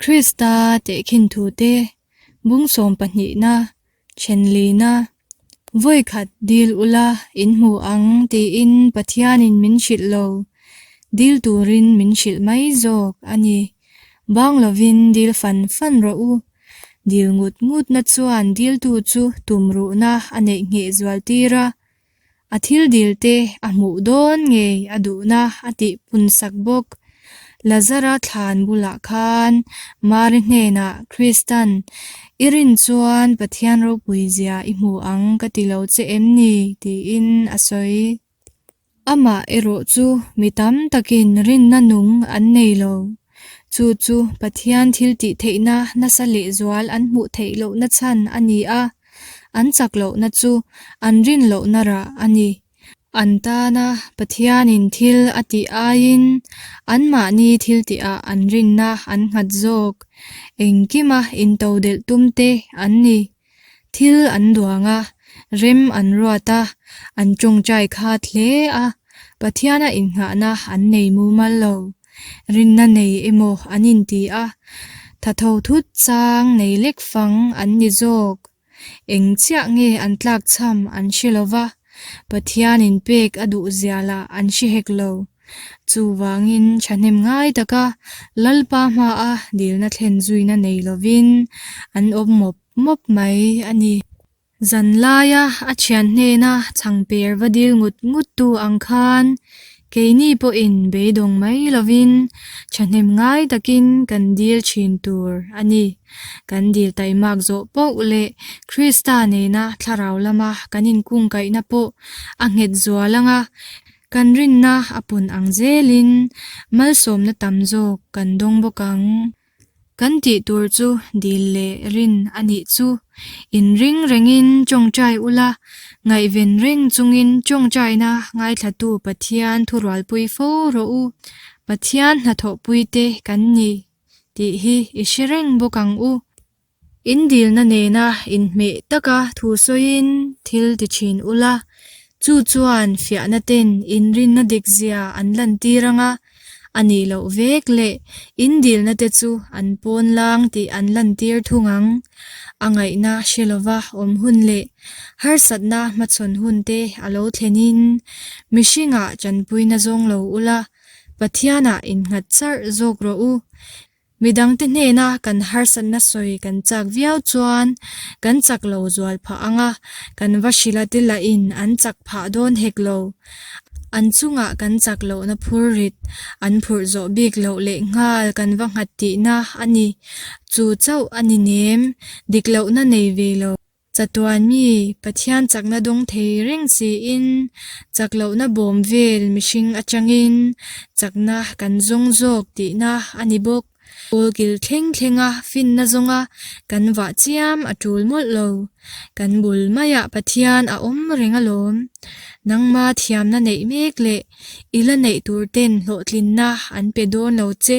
Krista tehkhin thute bung sawm pahnihna, thenlina, Vawikhat dil ula in hmu ang tiin Pathianin min hrilh lo, dil turin min hrilh mai zawk a ni. Bang lovin dil fan fan rawh u. Dil ngut ngutna chuan diltu chu tumruhna a neih ngheh zual tir a, A thil dil te a hmuh dawn ngei a duhna a tih pun sak bawk. Lazara thlan bulah khan Mari hnenah Kristan, I rin chuan Pathian ropui zia i hmu ang ka ti lo che em ni? tiin a sawi. Amah erawh chu mi tam takin rinna nung an nei lo. Chu chu Pathian thil tih theihna nasa lehzual an hmuh theih lohna chhan a ni a, an chak lohna chu an rin lohna rah a ni. An tana Pathianin thil a tih aiin anmahni thil tihah an rinna an nghat zawk. Engkima intodelh tumte an ni. Thil an duang a, rem an ruat a, an tawngtai khat hle a, Pathiana innghahna an nei mumal lo. Rinna nei emaw an inti a, thatho thut chang nei lek fang an ni zawk. Eng chiah nge an tlakchham an hre lo va, Pathianin pek a duh zia lah an hre hek lo. Chuvangin thahnem ngai taka Lalpa hmaa dilna thlen zuina nei lovin an awm mawp mawp mai a ni. Zan laia a thian hnena chhangper va dil ngut ngut tu ang khan keini pawhin beidawng mai lovin thahnem ngai takin kan dil thin tur a ni. Kan dil taimak zawh poh leh Krista nena thlarau lama kan inkungkaihna pawh a nghet zual anga Kan rinna a pun ang zelin malsawmna tam zawk kan dawng bawk ang. Kan tih tur chu dil leh rin a nih chu. Inring rengin tawngtai ula, ngaihven reng chungin tawngtaina ngaithlatu Pathian thurualpui fo rawh u. Pathian hnathawhpuite kan ni tih hi i hre reng bawk ang u. In dilna nena inhmeh taka thu sawiin thil ti thin ula, chu chuan fiahna ten inrinna dik zia an lantir anga, a nih loh vek leh in dilna te chu an pawn lang tih an lantir thung ang. A ngaihna hre lova awm hun leh harsatna hmachhawn hun te a lo thlenin mihringah tanpuina zawng lo ula, Pathianah innghat charh zawk rawh u. Midangte hnena kan harsatna sawi kan chak viau chuan kan chak lo zual phah ang a, kan va hrila te lahin an chak phah dawn hek lo. An chungah kan chak lohna phur rit an phurh zawh bik loh leh nghal kan va nghat tihna a ni. Chu chauh a ni nem, dik lohna nei ve lo. Chatuan mi, Pathian chakna dawng thei reng siin, chak lohna bawm vel mihring atangin chakna kan zawng zawk tihna a ni bawk. Kawlkil thleng thlenga finna zawnga kan vah chiam a tul mawlh lo. Kan bul maiah Pathian a awm reng alawm. Nangma thiamna neih mek leh i la neih tur ten hlawhtlinna an pe dawn lo che.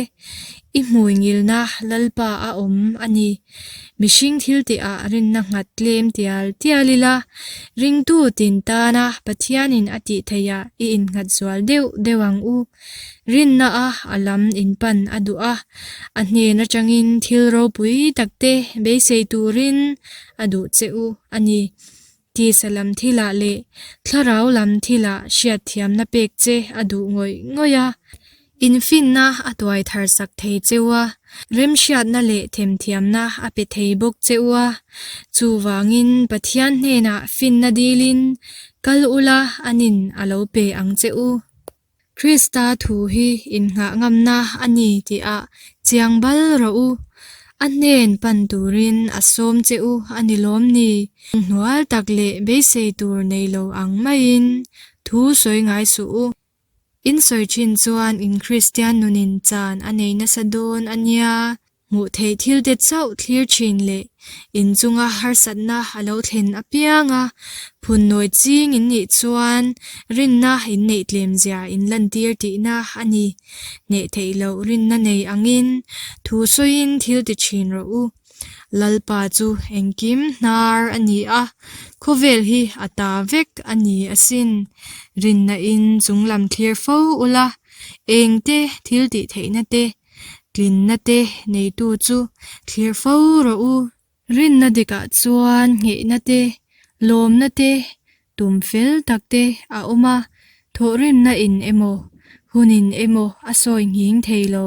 I hmui ngilna Lalpa a awm a ni. Mihring thil tihah rinna nghat tlem tial tial ila, ringtu tin tana Pathianin a tih theihah i innghat zual deuh deuh ang u. Rinna a a lam inpan a duh a, a hnen atangin thil ropui takte beisei turin a duh che u a ni. Tisa lam thilah leh thlarau lam thilah hriatthiamna pek che a duh ngawih ngawih a, infinna a tuai thar sak thei cheu a, remhriatna leh themthiamna a pe thei bawk cheu a. Chuvangin Pathian hnenah finna dilin kal ula anin a lo pe ang che u. Krista thu hi innghah ngamna a ni tihah chiang bal rawh u. A hnen pan turin a sawm che u a ni lawm ni? Hnual tak leh beisei tur nei lo ang maiin thu sawi ngai suh u. In sawi thin chuan in Kristian nunin chan a nei nasa dawn a nia. Hmuh theih thil te chauh thlir thin leh inchunga harsatna a lo thlen apiang a, phunnawi ching in nih chuan rinna in neih tlem zia in lantir tihna a ni. Hneh theih loh rinna nei angin thu sawiin thil ti thin rawh u. Lalpa chu engkim hnar a ni a, khawvel hi a ta vek a ni asin. Rinna in chunglam thlir fo ula, engte thil tih theihna te. Tlinna te neitu chu thlir fo rawh u. Rinna dikah chuan nghehna te, lawmna te, tum fel tak te a awm a, thawhrimna in emaw, hun in emaw a sawi nghing thei lo.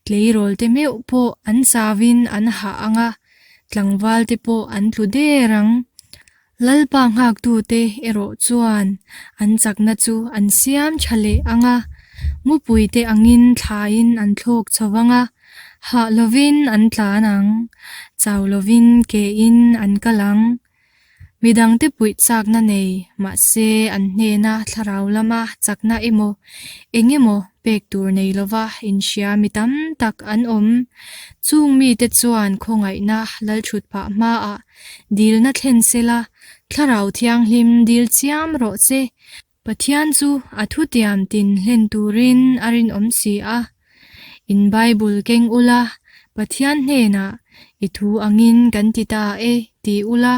Tleirawl te meuh pawh an chauin an hah ang a, tlangval te pawh an tlu der ang. Lalpa nghaktute erawh chuan an chakna chu an siam tha leh ang a, mupuite angin thlaiin an thlawk chho vang a, hah lovin an tlan ang, chau lovin kein an kal ang. Midangte puih chakna nei mahse an hnena thlarau lama chakna emaw eng emaw pek tur nei lova inhria mi tam tak an awm. Chung mite chuan khawngaihna lalthutphah hmaah Dilna thlen sela, Thlarau Thianghlim dil chiam rawh che. Pathian chu a thutiam tin hlen turin a rinawm si a. In Bible keng ula, Pathian hnenah, I thu angin kan ti ta e, ti ula,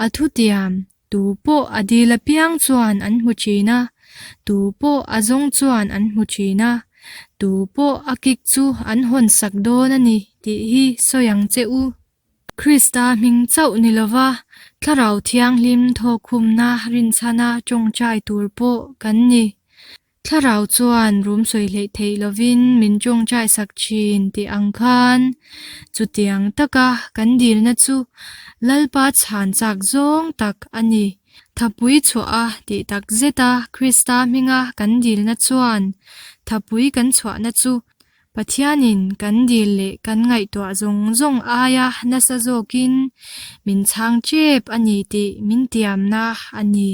a thutiam tu pawh a dil apiang chuan an hmu thin a, tu pawh a zawng chuan an hmu thin a, tu pawh a kik chu an hawnsak dawn a ni tih hi sawi ang che u. Krista hming chauh ni lova Thlarau Thianghlim thawkkhumna rinchhana tawngtai tur pawh kan ni. Thlarau chuan rum sawi hleih theih lovin min tawngtai sak thin tih ang khan chutiang taka kan dilna chu Lalpa chhan chak zawng tak a ni. Thapui chhuah a tih tak zeta Krista hminga kan dilna chuan thapui kan chhuahna chu Pathianin kan dil leh kan ngaihtuah zawng zawng aia nasa zawkin min chhang tep a ni tih min tiamna a ni.